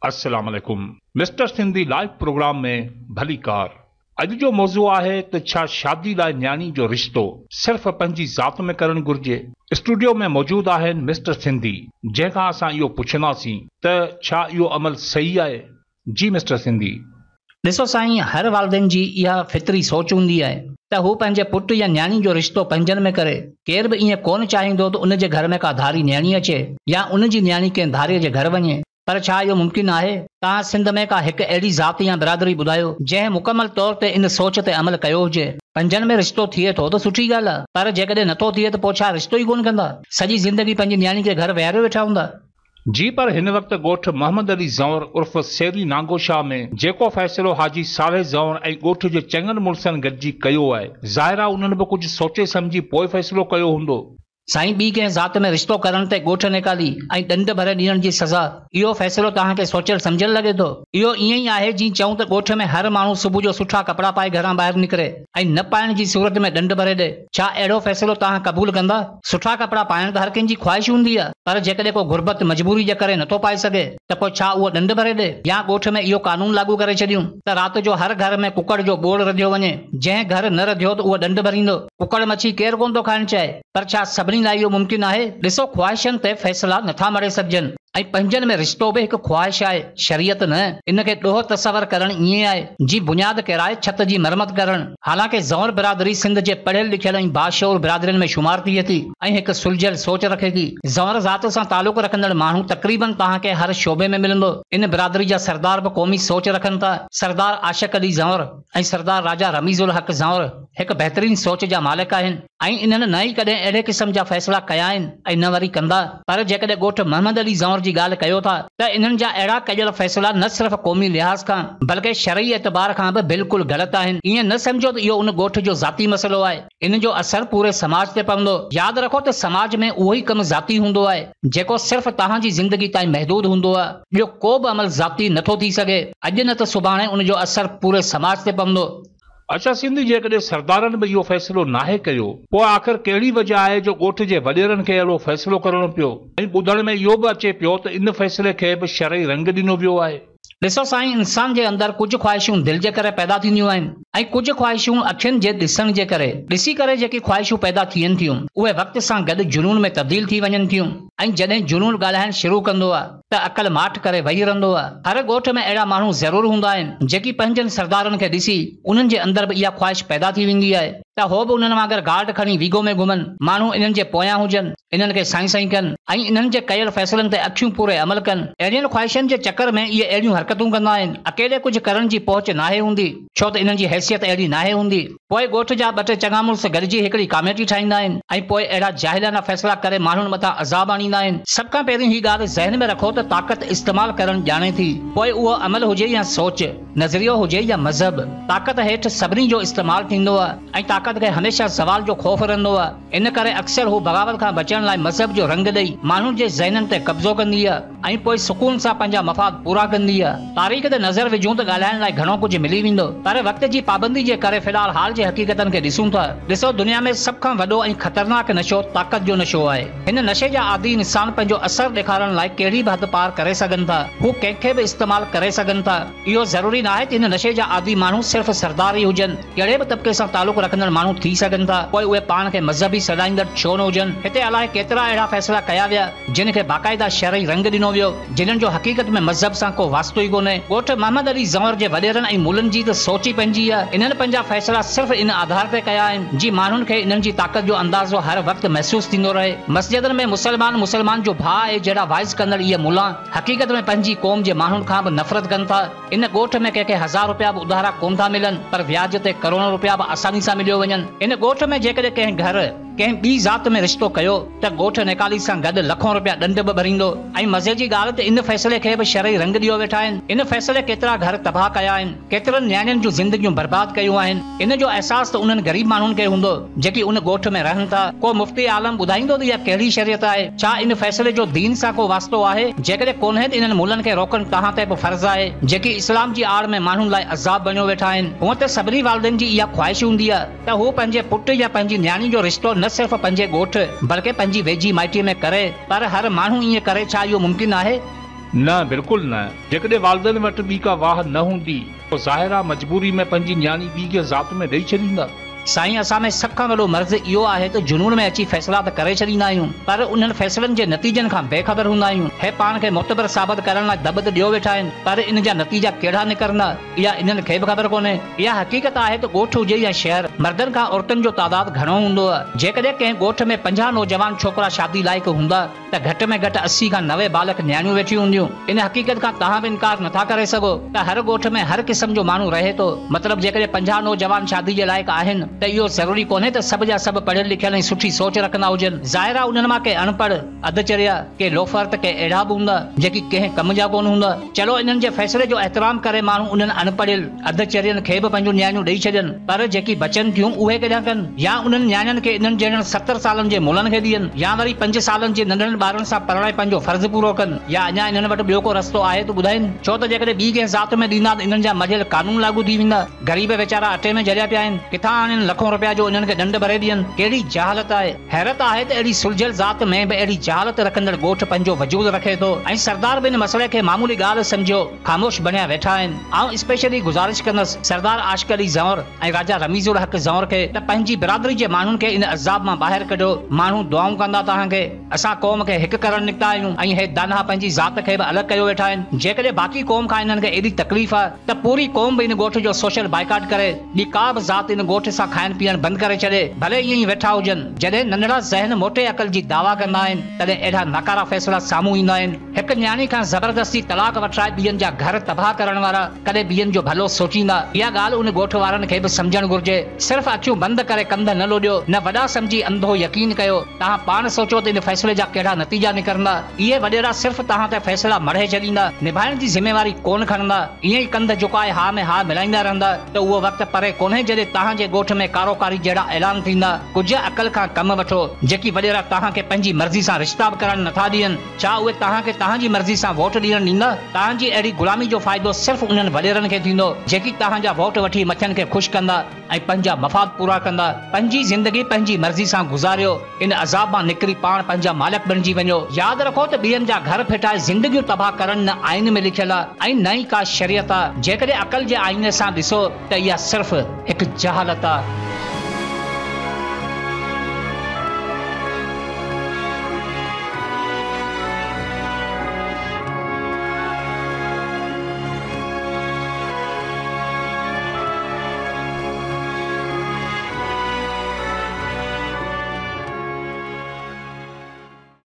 السلام عليڪم mister Sindhi live programme ۾ ڀليڪار اڄ جو موضوع آهي ته ڇا شادي لاء نياڻي جو رشتو صرف پنهنجي ذات ۾ ڪرڻ گهرجي؟ اسٽوڊيو ۾ موجود آهن مسٽر سنڌي جنهن کان اسان اهو پڇنداسين ته ڇا اهو عمل صحيح آهي؟ جي مسٽر سنڌي. ڏسو سائين هر والدين جي اها فطري سوچ هوندي آهي ته هو پنهنجي پٽ يا نياڻي جو رشتو پنهنجن ۾ ڪري. ڪير به ائين ڪونه چاهيندو ته ان جي گهر ۾ ڪا ڌاري نياڻي اچي يا ان جي نياڻي ڪنهن ڌاري جي گهر وڃي. پر ڇا اهو ممڪن آهي؟ توهان سنڌ ۾ ڪا هڪ اهڙي ذات يا برادري ٻڌايو جنهن مڪمل طور تي ان سوچ تي عمل ڪيو هجي. پنهنجن ۾ رشتو ٿئي ٿو ته سٺي ڳالهه آهي پر جيڪڏهن نٿو ٿئي ته پوء ڇا رشتو ئي ڪونه ڪندا؟ سڄي زندگي پنهنجي نياڻي کي گهر ويهاريو ويٺا هوندا؟ جي پر هن وقت ڳوٺ محمد علي زئور عرف سيري نانگو شاهه ۾ جيڪو فيصلو حاجي صالح زئور ۽ ڳوٺ جي چڱن مڙسن گڏجي ڪيو آهي ظاهر آهي انهن به ڪجهه سوچي سمجهي پوء فيصلو ڪيو هوندو. سائين ٻي ڪنهن ذات ۾ رشتو ڪرڻ تي ڳوٺ نيڪالي ۽ ڏنڊ ڀري ڏيڻ جي سزا، اهو فيصلو توهان کي سوچيل سمجهيل لڳي ٿو؟ اهو ائين ئي آهي جيئن چئون ته ڳوٺ ۾ هر ماڻهو صبح جو سٺا ڪپڙا پائي گهران ٻاهر نڪري ۽ نه پائڻ جي صورت ۾ ڏنڊ ڀري ڏي. ڇا اهڙو فيصلو توهان قبول ڪندا؟ سٺا ڪپڙا پائڻ ته هر ڪنهن جي خواهش هوندي آهي پر جيڪڏهن ڪو غربت مجبوري جي ڪري نٿو پائي سگهي ته پوء ڇا اهو ڏنڊ ڀري ڏي؟ يا ڳوٺ ۾ اهو قانون لاڳو ڪري ڇڏيون ته رات جو هر گهر ۾ ڪڪڙ جو ٻوڙ رڌيو وڃي، جنهن گهر نه رڌيو ته اهو ڏنڊ ڀريندو. ڪڪڙ مڇي ڪير ڪونه ٿو کائڻ چاهي، پر ڇا سڀني لاء اهو ممڪن آهي؟ ڏسو خواهشن تي فيصلا نٿا مڙهي سگهجن ۽ پنهنجن ۾ رشتو به هڪ خواهش آهي، شريعت نه. ان کي ڏوهه تصور ڪرڻ ائين آهي، جيئن بنياد ڪيرائي ڇت جي مرمت ڪرڻ. حالانڪه زئور برادري سنڌ جي پڙهيل لکيل ۽ باشعور برادرين ۾ شمار ٿئي ٿي ۽ هڪ سلجهيل سوچ رکي ٿي. زئور ذات سان تعلق رکندڙ ماڻهو تقريبن توهان کي هر شعبي ۾ ملندو. ان برادري جا سردار به قومي سوچ رکن ٿا. سردار عاشق علي زئور ۽ سردار راجا رميز الحق زئور هڪ بهترين سوچ جا مالڪ آهن ۽ انهن نه ئي ڪڏهن اهڙي قسم جا فيصلا ڪيا آهن ۽ نه وري ڪندا پر جيڪڏهن ڳوٺ محمد علي زئور جي ڳالهه ڪيو ٿا ته انهن جا اهڙا ڪيل فيصلا نه صرف قومي لحاظ کان بلڪه شرعي اعتبار کان به بلڪل غلط آهن ائين نه سمجهو ته اهو ان ڳوٺ جو ذاتي مسئلو آهي ان جو اثر پوري سماج تي پوندو ياد رکو ته سماج ۾ اهو ئي ڪم ذاتي هوندو آهي جيڪو صرف توهان جي زندگي تائين محدود هوندو آهي. ٻيو ڪو به عمل ذاتي نه ٿو ٿي سگهي، اڄ نه ته سڀاڻي ان جو اثر پوري سماج تي پوندو. اڇا سنڌي جيڪڏهن سردارن به اهو فيصلو ناهي ڪيو پوء آخر ڪهڙي وجه آهي جو ڳوٺ جي وڏيرن کي اهڙو فيصلو ڪرڻو پيو ۽ ٻڌڻ ۾ اهو به اچي پيو ته ان فيصلي کي به شرعي رنگ ڏنو ويو آهي. ڏسو سائين انسان جي اندر ڪجهه خواهشون دل جي ڪري پيدا ٿينديون آهن ۽ ڪجهه خواهشون اکين جي ڏسڻ جي ڪري، ڏسي ڪري جيڪي خواهشون پيدا ٿين ٿيون اهي وقت سان گڏ جنون ۾ تبديل ٿي وڃن ٿيون ۽ جڏهن جنون ڳالهائڻ شروع ڪندو آهي ته عقل ماٺ ڪري ويهي رهندو آهي. هر ڳوٺ ۾ اهڙا ماڻهو ضرور هوندا آهن، جيڪي پنهنجن سردارن کي ڏسي انهن جي اندر به اها خواهش پيدا ٿي ويندي آهي ته هو به انهن وانگر گارڊ کڻي ويگو ۾ گهمن، ماڻهو انهن جي پويان هجن، انهن کي سائين سائين ڪن ۽ انهن جي ڪيل فيصلن تي اکيون پوري عمل ڪن. اهڙين خواهشن جي چڪر ۾ اهي اهڙيون حرڪتون ڪندا آهن. اڪيلي ڪجهه ڪرڻ جي پهچ ناهي هوندي، ڇو ته انهن جي حيثيت اهڙي ناهي هوندي. پوء ڳوٺ جا ٻه ٽي چڱا مڙس گڏجي هڪڙي ڪاميٽي ٺاهيندا آهن ۽ پوء اهڙا جاهلانه فيصلا ڪري ماڻهن مٿان عذاب آڻيندا آهن. سڀ کان پهرين هي ڳالهه ذهن ۾ رکو ته طاقت استعمال ڪرڻ ڄاڻي ٿي، پوء اهو عمل هجي يا سوچ، نظريو هجي يا مذهب. طاقت هيٺ سڀني جو استعمال ٿيندو آهي ۽ طاقت کي هميشه زوال جو خوف رهندو آهي. ان ڪري اڪثر هو بغاوت کان بچڻ لاء مذهب جو رنگ ڏئي ماڻهن جي ذهنن تي قبضو ڪندي آهي. ۽ پوء سڪون سان پنهنجا مفاد پورا ڪندي آ. تاريخ تي نظر وجهون ته ڳالهائڻ لاء گهڻو ڪجهه ملي ويندو، پر وقت جي پابندي جي ڪري في الحال حال جي حقيقتن کي ڏسون ٿا. ڏسو دنيا ۾ سڀ کان وڏو ۽ خطرناڪ نشو طاقت جو نشو آهي. هن نشي جا عادي انسان پنهنجو اثر ڏيکارڻ لاء ڪهڙي به حد پار ڪري سگهن ٿا. هو ڪنهن کي به استعمال ڪري سگهن ٿا. اهو ضروري ناهي ته هن نشي جا عادي ماڻهو صرف سردار ئي هجن. ڪهڙي به طبقي سان تعلق رکندڙ ماڻهو ٿي سگهن ٿا، پوء اهي پاڻ کي مذهبي سڏائيندڙ ڇو نه هجن. هتي الائي ڪيترا اهڙا فيصلا ڪيا ويا، جن کي باقاعده شرعي رنگ ڏنو ويو، جنھن جو حقيقت ۾ مذھب سان ڪو واسطو ئي ڪونھي. ڳوٺ محمد علي زئور جي وڏيرن ۽ ملن جي ته سوچ ئي پنھنجي آ. انھن پنھنجا فيصلا صرف ان آڌار تي ڪيا آھن، جي ماڻھن کي انھن جي طاقت جو اندازو ھر وقت محسوس ٿيندو رھي. مسجدن ۾ مسلمان مسلمان جو ڀاء آھي جهڙا واعظ ڪندڙ اھي ملان حقيقت ۾ پنھنجي قوم جي ماڻھن کان به نفرت ڪن ٿا. ان ڳوٺ ۾ ڪنھن کي ھزار روپيا به اڌارا ڪونه ٿا ملن، پر وياج تي ڪروڙين روپيا به آساني سان مليو وڃن. ان ڳوٺ ۾ جيڪڏھن ڪنھن گھر. ڪنهن ٻي ذات ۾ رشتو ڪيو ته ڳوٺ نيڪالي سان گڏ لکون روپيا ڏنڊ به ڀريندو ۽ مزي جي ڳالهه ته ان فيصلي کي به شرعي رنگ ڏيو ويٺا آهن. ان فيصلي ڪيترا گهر تباهه ڪيا آهن، ڪيترن نياڻين جون زندگيون برباد ڪيون آهن. ان جو احساس ته انهن غريب ماڻهن کي هوندو جيڪي ان ڳوٺ ۾ رهن ٿا. ڪو مفتي عالم ٻڌائيندو ته اها ڪهڙي شريعت آهي؟ ڇا ان فيصلي جو دين سان ڪو واسطو آهي؟ جيڪڏهن ڪونهي ته انهن ملن کي روڪڻ توهان تي به فرض آهي جيڪي اسلام جي آڙ ۾ ماڻهن لاء عذاب بڻيو ويٺا آهن. هونء ته سڀني والدين جي اها خواهش هوندي آهي. ته هو پنهنجي پٽ يا پنهنجي نياڻي جو رشتو نه صرف پنهنجي ڳوٺ بلڪه پنهنجي ويجهي مائٽيء ۾ ڪري، پر هر ماڻهو ائين ڪري ڇا اهو ممڪن آهي؟ نه بلڪل نه. جيڪڏهن والدين وٽ ٻي ڪا واهه نه هوندي پوء ظاهر آ مجبوري ۾ پنهنجي نياڻي ٻي ڪنهن ذات ۾ ڏئي ڇڏيندا. سائين اسان ۾ سڀ کان وڏو مرض اهو آهي ته جنون ۾ اچي فيصلا ته ڪري ڇڏيندا آهيون پر انهن فيصلن جي نتيجن کان بي خبر هوندا آهيون. هي پاڻ کي معتبر ثابت ڪرڻ لاء دٻ ته ڏيو ويٺا آهن پر ان جا نتيجا ڪهڙا نڪرندا اها انهن کي به خبر ڪونهي. اها حقيقت آهي ته ڳوٺ هجي يا شهر مردن کان عورتن جو تعداد گهڻو هوندو آهي. جيڪڏهن ڪنهن ڳوٺ ۾ 50 نوجوان ڇوڪرا شادي لائق هوندا ته گهٽ ۾ گهٽ 80 کان 90 بالغ نياڻيون ويٺيون هونديون. ان حقيقت کان توهان به انڪار نٿا ڪري سگهو ته هر ڳوٺ ۾ هر قسم جو ماڻهو رهي ٿو. مطلب جيڪڏهن 50 نوجوان شادي جي لائق آهن ته اهو ضروري ڪونهي ته سڀ جا سڀ پڙهيل لکيل ۽ سٺي سوچ رکندا هجن. ظاهر آهي انهن مان ڪي اڻپڙهه، اڌ چريا، ڪي لوفر ته ڪي اهڙا به هوندا جيڪي ڪنهن ڪم جا ڪونه هوندا. چلو انهن جي فيصلي جو احترام ڪري ماڻهو انهن اڻپڙهيل، اڌ چرين کي به پنهنجون نياڻيون ڏئي ڇڏين پر جيڪي بچن ٿيون اهي ڪيڏانهن ڪن؟ يا انهن نياڻين کي انهن جهڙن 70 سالن جي ملن کي ڏين يا وري 5 سالن جي ننڍڙن ٻارن سان پرڻائي پنهنجو فرض پورو ڪن يا اڃا انهن وٽ ٻيو ڪو رستو آهي ته ٻڌائين؟ ڇو ته جيڪڏهن ٻي ڪنهن ذات ۾ ڏيندا ته انهن جا مڙهيل قانون لاڳو ٿي ويندا. غريب ويچارا اٽي ۾ جهليا پيا آهن، ڪٿان آڻين لکون رپيا جو انهن کي ڏنڊ ڀري ڏين؟ ڪهڙي جهالت آهي. حيرت آهي ته اهڙي سلجهيل ذات ۾ به اهڙي جهالت رکندڙ ڳوٺ پنهنجو وجود رکي ٿو ۽ سردار به ان مسئلي کي معمولي ڳالهه سمجهيو خاموش بڻيا ويٺا آهن. آئون اسپيشلي گذارش ڪندس سردار عاشق علي زئور ۽ راجا رميز الحق زئور کي ته پنهنجي برادري جي ماڻهن کي ان عذاب مان ٻاهر ڪڍيو. ماڻهو دعائون ڪندا توهان کي. اسان قوم کي هڪ ڪرڻ نڪتا آهيون ۽ هي داناهه پنهنجي ذات کي به الڳ ڪيو ويٺا آهن. جيڪڏهن باقي قوم کان انهن کي ايڏي تڪليف آهي ته پوري قوم به ان ڳوٺ جو سوشل بائيڪاٽ ڪري، ٻي ڪا به ذات ان ڳوٺ سان کائڻ پيئڻ بند ڪري ڇڏي، ڀلي ائين ئي ويٺا هجن. جڏهن ننڍڙا ذهن موٽي عقل جي دعويٰ ڪندا آهن، تڏهن اهڙا ناڪارا فيصلا سامهون ايندا آهن. هڪ نياڻي کان زبردستي طلاق وٺرائي ٻين جا گهر تباهه ڪرڻ وارا ڪڏهن ٻين جو ڀلو سوچيندا؟ اها ڳالهه ان ڳوٺ وارن کي به سمجهڻ گهرجي. صرف اکيون بند ڪري ڪنڌ نه لوڏيو، نه وڏا سمجهي انڌو يقين ڪيو. توهان پاڻ سوچو ته ان فيصلي جا ڪهڙا نتيجا نڪرندا. اهي وڏيرا صرف توهان تي فيصلا مڙهي ڇڏيندا، نڀائڻ جي ذميواري ڪونه کڻندا. ائين ئي ڪنڌ جهڪائي ها ۾ ها ملائيندا رهندا ته اهو وقت پري ڪونهي جڏهن توهان جي ڳوٺ ۾ ڪاروڪاري جهڙا اعلان ٿيندا. ڪجهه عقل کان ڪم وٺو. جيڪي وڏيرا توهان کي پنهنجي مرضي سان رشتا به ڪرڻ نٿا ڏين، ڇا اهي توهان کي توهان جي مرضي سان ووٽ ڏيڻ ڏيندا؟ توهان جي اهڙي غلامي جو فائدو صرف انهن وڏيرن کي ٿيندو، جيڪي توهان جا ووٽ وٺي مٿين کي خوش ڪندا ۽ پنهنجا مفاد پورا ڪندا. پنهنجي زندگي پنهنجي مرضي سان گذاريو، ان عذاب مان نڪري پاڻ پنهنجا مالڪ بڻجي وڃو. ياد رکو ته ٻين جا گهر ڦٽائي زندگيون تباهه ڪرڻ نه آئين ۾ لکيل آ ۽ نه ئي ڪا شريعت آ. جيڪڏهن عقل جي آئيني سان ڏسو ته اها صرف هڪ جهالت آ.